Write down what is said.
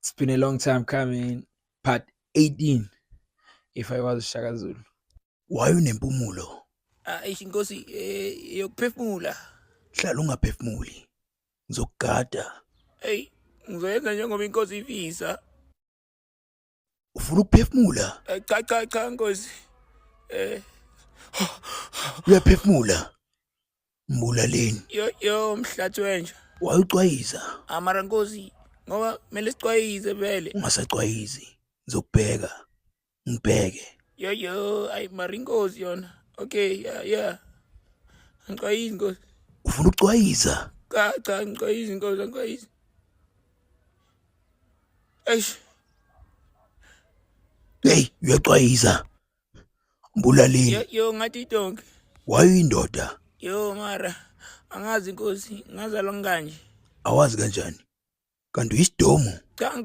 It's been a long time coming. Part 18. If I was Shaka Zulu. Why unempumulo? Ah, eish inkosi yokuphefumula. Hlala ungaphefumuli. Ngizokugada. Hey, ngizoyenza njengoba inkosi ifisa. Ufuna ukuphefumula? Cha cha cha nkosi. Uyaphefumula. Mbulaleni. Yo yo mhlathi wenja. Wayucwayiza. Amara nkosi ngoba kumele sicwayize vele. Ungasacwayizi. Ngizokubheka. Ngibheke. Yo yo ayi mara inkosi yona. Okay, yeah yeah. Angicwayizi nkosi. Ufuna ukucwayiza? Cha cha angicwayizi nkosi angicwayizi. Eish. Hey, uyacwayiza. Mbulaleni. Yo yo ngathi idonki. Wayindoda. Yo mara angazi inkosi ngazalwa ngikanje. Awazi kanjani? Kanti uyisidomu. Cha.